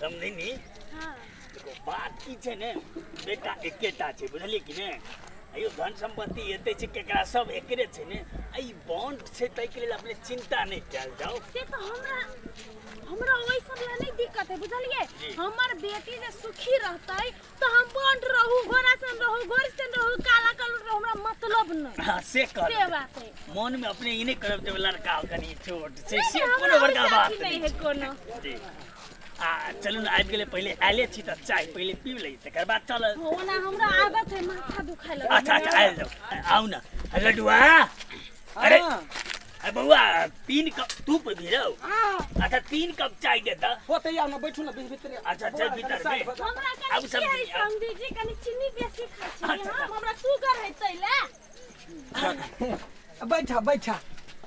समझिनी। हाँ। देखो बात की छै ने, बेटा एकेटा छै, बुझलियै कि ने? अयो धन संपत्ति एते छै केकरा, सब एकरे छै ने। आ ई बॉन्ड छै, ताहिके लेल अपने चिंता नहि कयल जाउ। से तऽ हमरा हमरा ओहि सब ला नहि दिक्कत है, बुझलियै? जी। हमर बेटी जे सुखी रहतै तऽ हम बॉन्ड रहू, गोरा सन रहू, गोर सन रहू, काला कलर रहू, हमरा मतलब नहि। हाँ से से कहल बात है। मन में अपने ई नहि करब जे लड़का कनि छोट छै, नहि, से नहि, कोनो हमरा बड़का ओहिसँ बात अथी नहि नहि है छै। कोनो। जी, आ चलू ने, आबि गेलै, पहिले आयले छी तऽ चाय पहिले पीब लै, तकर बाद चल। ओना हमरा आदत है, माथा दुखाय लगै। अच्छा, आयल जाउ, आउ ने लडुआ। अरे। हाँ। अरे बौआ, 3 कप तू पी रहो? अच्छा, 3 कप चाय दे दा। होते, आउ ने, बैठू ने बीच भीतरे। अच्छा, चल भीतर में। हमरा आब कनि सब की है आब। समधी जी, कनि चीनी बेसी खाइ छी। अच्छा। हम हमरा शुगर है तै ले। बैठा बैठा,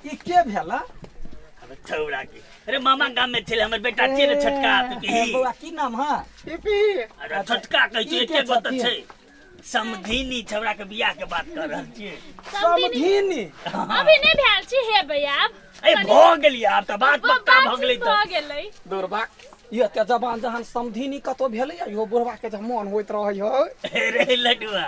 ई के भेला? अबे छौड़ा के, अरे मामा गाम में छले, हमर बेटा छियै ने छोटका पिपही। बौआ, की नाम है? पीपी। अरे छोटका कहै छै। ई के एके गो तऽ छथिन? छै समधिनी, छौड़ा के बियाह के बात कर रहल छियै। समधिनी? अभी नहि भेल छी, हेबै आब। ए भऽ गेली आब तऽ बात पक्का भऽ गेलै तऽ। भऽ गेलै। दुर्बा, ई एते जवान जहान समधिनी कतौ भेलै? इहो बुढ़वा के जे मन होइत रहै है। अरे लडुआ,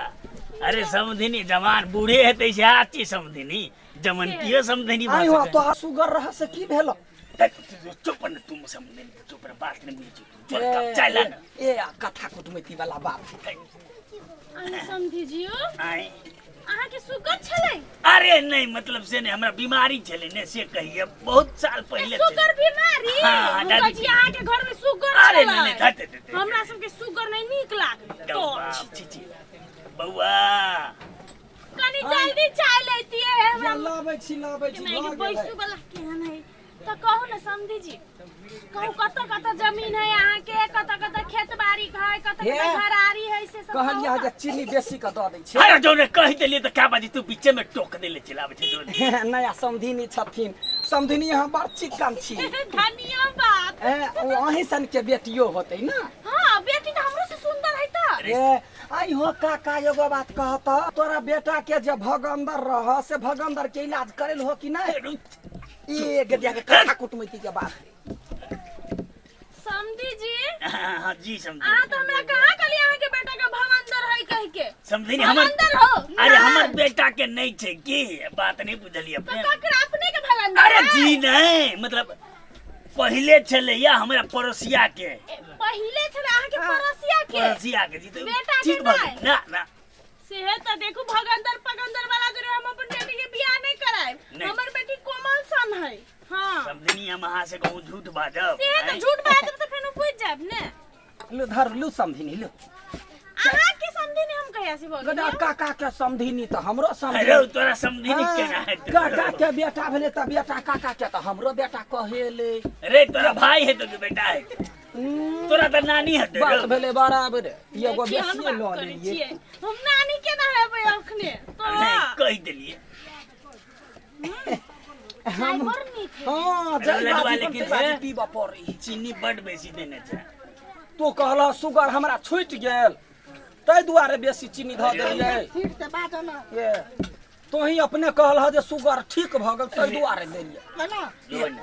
अरे समधिनी जवान बूढ़े हेतै से आची समधिनी जमनकियो समधिनी भऽ आइ हो। सकैए। तोहर सुगर रह से की भेल? चुप ने तुम समधिनी, चुप रे, बात नहि बुझै छी तू। चल कप चाय ला ने। ए आ कथा कुटमैती वाला बात। अहाँ समधी जी, आँय? अहाँके सुगर छलै? अरे नहीं, मतलब से नहीं, हमरा बीमारी छलै ने, से कहिए, बहुत साल पहिले छलै। सुगर बीमारी? हाँ, हम कहै छी डायबिटीज। अहाँके घर में सुगर अरे छलै। नहीं नहीं, धत धत, धत। हमरा सबके सुगर नहीं नीक लागल तो। बाप, छी छी बौआ। कनि जल्दी चाय लैतियै हमरा। लाबै छी, लाबै छी। माय भऽ के गेलै। बैसू वाला केहन है। तऽ कहू ने समधी जी, कहू कतऽ कतऽ जमीन है अहाँके, कतऽ कतऽ खेत बाड़ी है, कतऽ हे। कतऽ घरारी है, से सब कहलियै कहू जे ने। चीनी बेसी के दऽ दै छै। अरे जो ने कहि देलियै तऽ क्या बाजी, तू बीचे में टोक देले, चलाबै छै जो ने। नया समधिनी छथिन, समधिनी अहाँ बड़ चिकन छी। धन्यवाद। ए, ओ अहीं सन के बेटियो होतै ने? हाँ, बेटी तऽ हमरो से सुंदर है तऽ। ए आई हो काका, एगो बात कहत, तोरा बेटा के जे भगंदर रह से भगंदर के इलाज करेल हो कि नहीं? ई गदिया के कथा कुटमैती के बात। समधी जी। हाँ हाँ, जी समझी। अहाँ तऽ हमरा कहाँ कहलियै अहाँके बेटा के भगंदर है कहि के। समझी हमर भगंदर हो? अरे ना। हमर बेटा के नहीं छै की बात नहीं बुझलियै तऽ अपने। ककरा, अपने के भगंदर अरे है? जी नहीं, मतलब पहिले छलै या हमरा पड़ोसिया के। ए, पहिले छलै अहाँके पड़ोसिया के? पड़ोसिया के जी तऽ बेटा के? ठीक भऽ नहि? गेल ना ना। से तऽ देखू, भगंदर पगंदर वाला जरे हम अपन बेटी के बियाह नहीं करायब। नहीं। हमर बेटी कोमल सन है, हाँ। समझनी, हम अहाँ से कहूँ झूठ बाजब? से तऽ आँय? झूठ बाजब तऽ फेर बुझि जायब ने। लू धर, लू समधिनी, लू। अहाँ के समधिनी हम कहिया से भऽ गदा गेलियै? काका के समधिनी तऽ हमरो अरे समधिनी। तोरा समधिनी हाँ, केना हेतै? काका के बेटा भेलै तऽ बेटा काका के तऽ हमरो बेटा कहेले। रे तोरा भाई हेतौ कि बेटा हेतौ? तोरा तऽ नानी हेतै। बात रौ। भेलै बराबर, एगो केहन बेसिए बात लऽ करै लेलियै। छियै, हम नानी केना हेबै अखने तो? नहीं, कहि देलियै। चाय बड़ नीक है। हाँ। लडुआ जल्दबाजी लेकिन बनतै, हे। पीबऽ पड़ै। चीनी बड बेसी देने छै। तू कहलह सुगर हमरा छूटि गेल, ताहि दुआरे बेसी चीनी धऽ देलियै। ठीक से बाजो ना। ए तोही अपने कहलह जे सुगर ठीक भऽ गेल, ताहि दुआरे देलियै। केना? जो ने।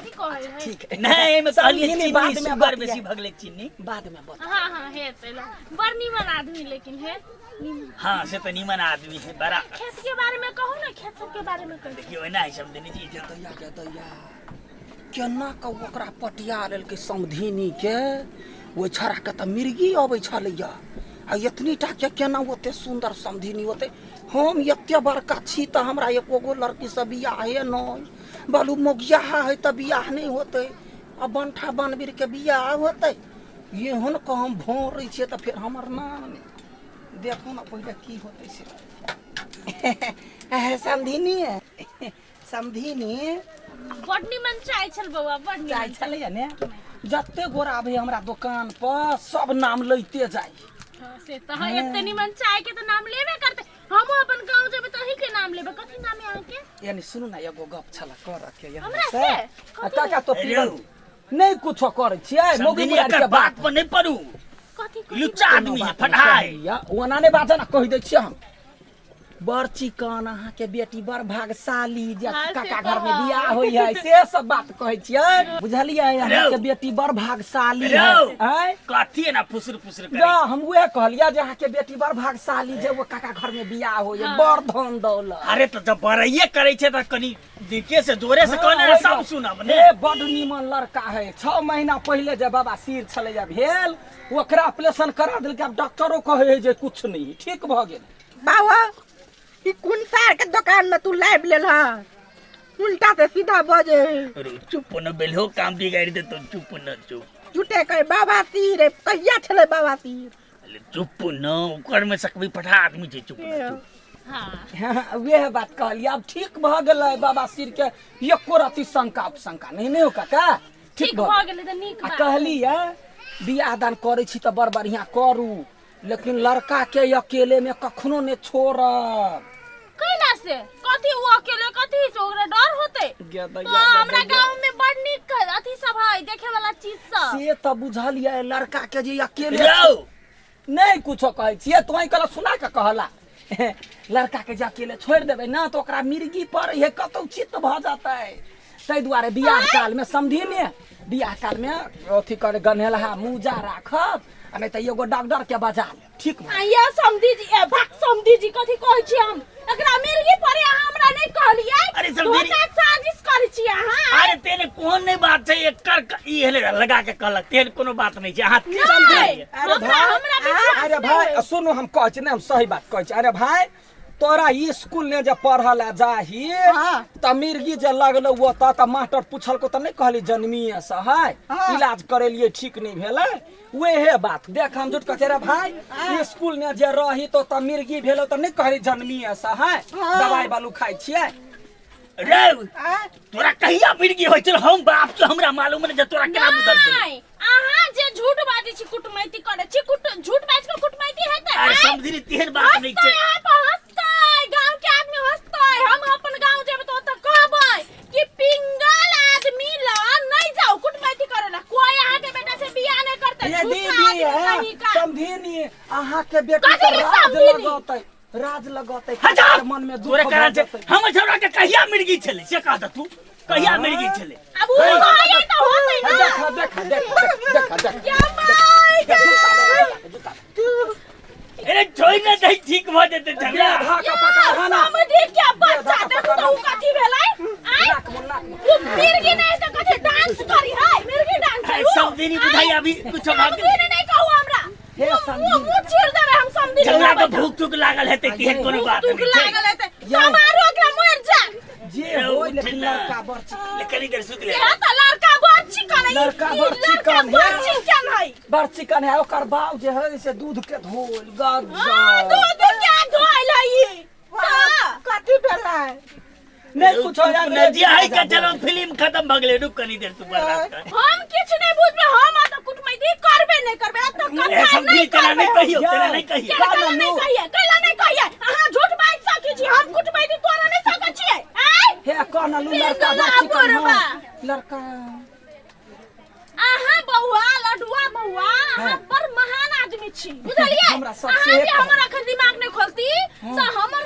की कहै है? ठीक है। नहीं, एहिमे कहलियै चीनी चीनी बाद में सुगर बतिया। बेसी भऽ गेलै चीनी। बाद में बता। हाँ हाँ, हेतै ला। बड़ नीमन आदमी लेकिन है नीमन। हाँ, से तऽ नीमन आदमी है बड़ा। खेत के बारे में कहू ने, खेत सब के बारे में कहू। देखियौ, एना है समधिनी जी। दैया के दैया, केना कऽ ओकरा पटिया लेलकै समधिनी के? ओहि छौड़ाके तऽ मिर्गी अबै छलैया, आ एतनी टा के केना ओते सुन्दर समधिनी ओते। हम एते बड़का छी तऽ हमरा एको गो लड़कीसँ बियाहे नहि। बालू मोगियाहा है तऽ बियाह नहि होतै, आ बनठा बनबीरके बियाह होतै? एहन कऽ हम भौंरै छियै तऽ फेर हमर नाम नहि। देखू ने पहिले की होतै से। समधिनी, समधिनी। बड निमन चाय छल बौआ, बड चाय निमन। छलैया ने? जते गोरा आबै हमरा दोकान पर, सब नाम लैते जाइ। हाँ, से तऽ है, एते निमन चाय के तऽ नाम लेबे करते। हमहूँ अपन गाँव जेबै तऽ अही के नाम लेबै। कथी नाम है अहाँके? यानी सुनू ने, एगो गप छल करऽ के यहाँ हमरा से। से? आ काका तो अरे पीबल नहि कुछो करै छियै मौगी समधिनी बुढ़ारी एकर के बात बात पर नहि पड़ू। कथी कथी? लुच्चा आदमी है, बात नहि फटहाय। कहलियै। ओना नहि बाजऽ ने, कहि दै छियै हम। बड़ चिकन अहाँके बेटी बड़ भागशाली जे हाँ, से काका तऽ घर में है। बियाह होइ है से सब बात कहै छियै बुझलियै अहाँके बेटी बड़ भागशाली है रौ। आँय? कथी एना फुसुर फुसुर जा करै हम उहे कहलियै जे अहाँके बेटी बड़ भागशाली जे ओ काका घर में बियाह होइ है बड़ धन दौलत। अरे तऽ जब बड़ैये करै छै तऽ कनि नीके से जोरे से कहने हाँ, सब सुनब ने। ए बड नीमन लड़का है। 6 महीना पहिले जे बाबा सिर छलैया भेल, ओकरा ऑपरेशन करा देलकै। आब डॉक्टरो कहै है जे कुछ नहीं, ठीक भऽ गेल। बाबा, ई कोन सार के दुकान में तू लाबि लेल हँ? उल्टा से सीधा बजे। अरे चुप न, बेलहो काम बिगाड़ि देतो, चुप न, चुप। झूठे कहे बाबा सिर रे, कहिया छलै बाबा सिर? अरे चुप न, ओकर में सकबी पठा आदमी छै, चुप न, चुप। हाँ। हाँ, वएह बात कहलियै, आब ठीक भऽ गेलै बाबा सिर के, एको रति शंका उपशंका नहि। नहि हो काका? ठीक भऽ गेलै तऽ नीक आ बात। कहलियै बियाह दान करै छी तऽ बड़ बढ़िआँ करू, लेकिन लड़का के अकेले में कखनो ने छोड़ब। कैला से? कथी ओ अकेले कथी से ओकरा डर होते? गे दैया, तो गे हमरा दैया। गांव में बड़ नीक अथी सब है, देखे वाला चीज सब। से तऽ बुझलियै, लड़का के जे अकेले रौ। नहि कुछो कहै छियै, तोही कहल सुना के कहला। लड़का के जे अकेले छोड़ि देबै ने तऽ ओकरा मिर्गी पर हे कतौ चित्त भऽ जेतै। ताहि दुआरे बियाह काल में समझी ने, बियाह काल में अथी करे गन्हेलहा मुजा राखब, आ नहि तऽ एगो डॉक्टर के बजा लेब, ठीक भऽ आ ये समधी जी, ए भाग समधी जी, कथी कहै छी हम? एकरा मिर्गी पड़े अहाँ हमरा नहि कहलियै? अरे समधी- धोखा साजिश करै छी अहाँ। अरे तेहन कोन नहि बात छै, एकर ई हेले लगा के कहलक, तेहन कोनो बात नहि छै। अहाँ की नहि, समझलियै? अरे हमरा भाई, हमरा विश्वास अरे नहि भाई होय। सुनू, हम कहै छी ने, हम सही बात कहै छी। अरे भाई, तोरा स्कूल ने जे पढ़ल जाही तऽ मिर्गी जे लगलो ओतऽ, तऽ मास्टर पुछलको तऽ नहि कहली जन्मिए से है? हाँ। इलाज करेलिए, ठीक नहि भेलै। वेहे बात देख, हम झूठ कहै छी? अरे भाई, स्कूल ने जे रही तो तऽ मिर्गी भेलो तऽ नहि कहली जन्मिए से है? हाँ। दवाई बालू खाइ छियै। रौ। आँय? तोरा कहिया मिर्गी होइ छल? हम बाप के हमरा मालूम नहि जे तोरा केना बुझल छलै। नहि, अहाँ जे झूठ बाजै छी, कुटमैती करै छी, कुट झूठ बाजि कऽ कुटमैती हेतै? अरे आँय? समझी, तेहन बात नहि हँसतै छै। अहाँ पर हँसतै, गाँव के आदमी हँसतै। हम अपन गाँव जेबै तऽ ओतऽ कहबै कि पिंगल आदमी लग नहि जाउ कुटमैती करै ला, कोई अहाँके बेटा से बियाह नहि करतै। ये झूठा दीदी आदमी है कहीं का। समधिनी, अहाँके बेटी कथी तऽ के राज समधिनी? लगतै, राज लगतै। हटा। के मन में दुख तोरे भऽ कारण छै जेतै। हमर छौड़ा के कहिया मिर्गी छलै से कह दे तू, कहिया मिर्गी छलै? अब उ कहैयै तऽ होतै हे, ना। देख देख देख देख देख। या माय देख, जूता दे, जूता दे। अरे छोड़ ने दही, ठीक भऽ जेतै झगड़ा। बेधा के पकड़ हना। समझी क्या बच्चा, देखू तऽ उ कथी भेलै? आँय? नाक मुन, नाक मुन। उ मिर्गी नहि तऽ कथी डांस करी है? मिर्गी डांस है उ? समधिनी बुझाइ अभी कुछो भऽ गेल। समधिनी नहि कहू हमरा। हे मुँह समधिनी। मुँह चीर देबै हम समधिनी। झगड़ा के भूख चूक लागल हेतै, तेहन कोनो बात भूख नहि छै। लागल हेतै, समारो एकरा मरि जा। जे होय, लेकिन लड़का बड़ चिकन। ले कनी देर सुति ले। से तऽ लड़का बड़ चिकन है। लड़का ई बड़ लड़का चिकन बड़ है। चिकन है। बड़ चिकन है। ओकर बाप जे है से दूध के धोल हाँ, गजब। दूध के धोइल है ई। तऽ कथी भेलै? नहीं कुछ हो यार। नदिया है का, चलो फिल्म खत्म भऽ गेलै, रुक कनी देर तू बर्दाश्त कर। हम किछु नहि बुझबै। हम एतऽ कुटमैती करबे नहि करबै, एतऽ ए कथा समझी नहि तेना नहि करबै। कहियौ, तेना नहि कहियौ। कैला नहि कहियै? कैला नहि कहियै? अहाँ झूठ बाजि सकै छी, हम कुटमैती तोरा नहि सकै छियै। आँय? हे कहना लू, लड़का बड़ चिकन बुढ़बा। है लड़का। अहाँ बौआ, लडुआ बौआ, अहाँ हाँ। बड़ महान आदमी छी, बुझलियै? हमरा सबसे अहाँ जे एक हमर अखन दिमाग नहि खोलती तऽ हमर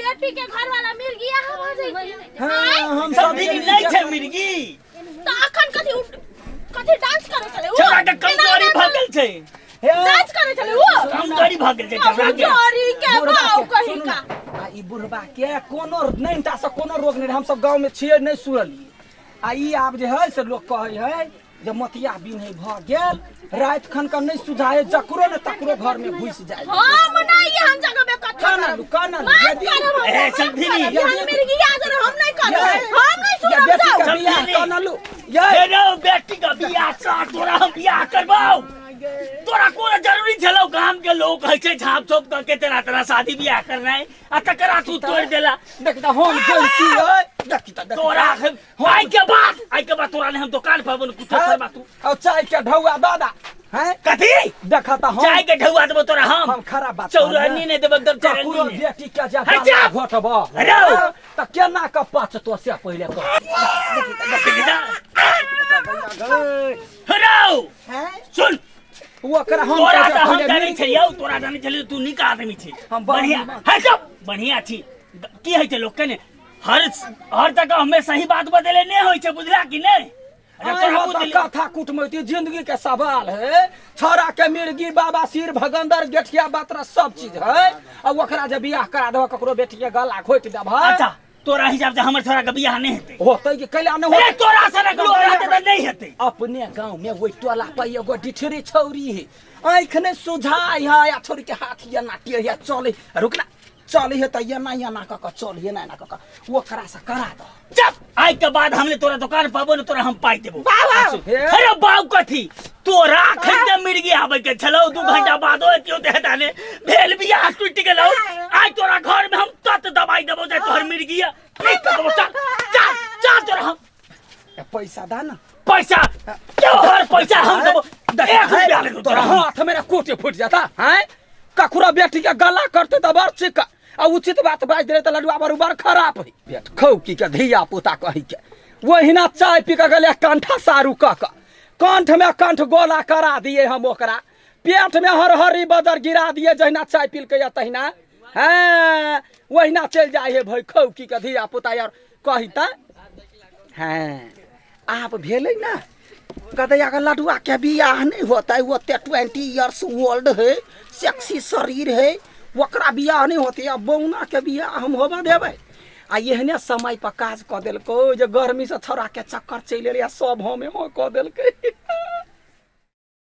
बेटी के घर वाला मिर्गी अहाँ भऽ जैती। हाँ, आँय? हम सब समझी नहि छै मिर्गी। तऽ अखन कथी कथी डांस करै छलै उ? छौड़ा के कमजोरी भऽ गेल छै। हे डांस करै छलै उ? कमजोरी भऽ गेल छै छौड़ा के। कमजोरी के बुढ़बा बाउ के, कही सुनू का। ने, आ ई बुढ़बा के कोनो नैनटा से कोनो रोग नहि रहै। हमसब गाँव में छियै, नहि सुनलियै। आ ई आब जे है से लोक कहै है जे मोतिया बिन्हे भऽ गेल, राति खन के नहि सुझाए, जकरो ने तकरो घर में घुसि जाय। हम नहि एहन जगह में कथा काना करब। लू, काना लू, माफ यदि- करब हमरा, ए, माफ समधिनी। करब। एहन मिर्गिया जर हम नहि करब, ये- हम नहि ये सुनब। बेटी जाउ। के बियाह समधिनी। काना लू, ये हे रौ, बेटी के बियाह सर तोरा हम बियाह करबाउ, तोरा कोनो जरूरी छलौ? गाम के लोग कहै छै झाँप छोप कऽ के तेना तेना शादी बियाह करनाइ, आ तकरा तू तोड़ि देला। देख तऽ हम जैतियै, देखी तऽ, देखी। तोरा आइ के बाद तोरा ने हम दुकान पर बन कुछो करबा तू। और चाय के ढौआ दादा हैं। कथी? देखा तऽ हम चाय के ढौआ देबो तोरा हम? हम खराब बात चौरहनी नहि देबो एकदम, ककरो चौरहनी नहि। बेटी के जे हट जा। गाला घोटब रौ। तऽ केना के पचतो से पहिले कह। देखी तऽ। रौ। हैं? सुन। ओकरा हम तोरा कहै तऽ हम छियै, जानै मिर्गी- छलियौ, तोरा जानै छलियौ, तू नीक आदमी छी। हम बड़ बढ़िया नीक। है सब बढ़िया छी। की होइ छै लोक के ने हर हर जगह हमें सही बात बदले नहीं होइ छै, बुझला कि नहीं? अरे आइ तोरा हो तऽ बुझली- कथा कुटमैती जिंदगी के सवाल है। छौड़ा के मिर्गी, बाबा सिर, भगंदर, गेठिया बातरा सब चीज है आ ओकरा जे बियाह करा देबह, ककरो बेटी के गला घोटि देबह। अच्छा, तोरा हिसाब से हमर छोरा के बियाह नहीं हेतै? होतै कि कैला नहि अरे होतै? तोरा से ने लोग रहतै तऽ नहीं हेतै। अपने गांव में ओहि टोला पर एगो डिठरी छौरी है, आँखि नहि सुझाइ है आ छौरी के हाथ एना टेढ़ है, चले रुक ना, चले है तऽ एना एना कऽ कऽ चल, एना एना कऽ कऽ, ओकरा से करा दह। चुप, आइ के बाद हमने तोरा दुकान पाबो ने तोरा हम पाई देबो। बाबा। हे। अरे बाऊ कथी, तोरा अखन ते मिर्गी आबै के छलौ, 2 घंटा बादो एतियो ते हेता ने भेल बियाह टूटि गेलौ। आइ तोरा घर में हम तत दवाई देबो जे तोहर मिर्गी नहीं कटबो। चल चल चल, तोरा हम ए, पैसा दा ना। पैसा? तोहर पैसा हम देबो? एक रुपया ले तोरा हाथ मेरा कोटे फूट जाता हैं। ककरो बेटी के गला करते तऽ बड़ चिका आ उचित बात बाजि देले तऽ लडुआ बरू बड़ खराब है। पेट खौकी के धिया पुता कही के ओहिना चाय पी के गेलै कंठा सारू कऽ कऽ कंठ में कंठ गोला करा दिए हम, ओकरा पेट में हरहरी बदर गिरा दिए। जहिना चाय पीलकै तहिना हैं ओहिना चलि जाइ है भाई खौकी के धिया पुता यार कही तऽ हैं। आब भेलै ने गदैया के लडुआ के बियाह नहीं होता। ओते 20 इयर्स ओल्ड है, सेक्सी शरीर है, ओकरा बियाह नहीं होते। अब बौना के बियाह हम होबऽ देबै? आ एहने समय पर काज कऽ देलकै जे गर्मीसँ छौड़ाके चक्कर चलि एलै आ सब हमे हँ कऽ देलकै।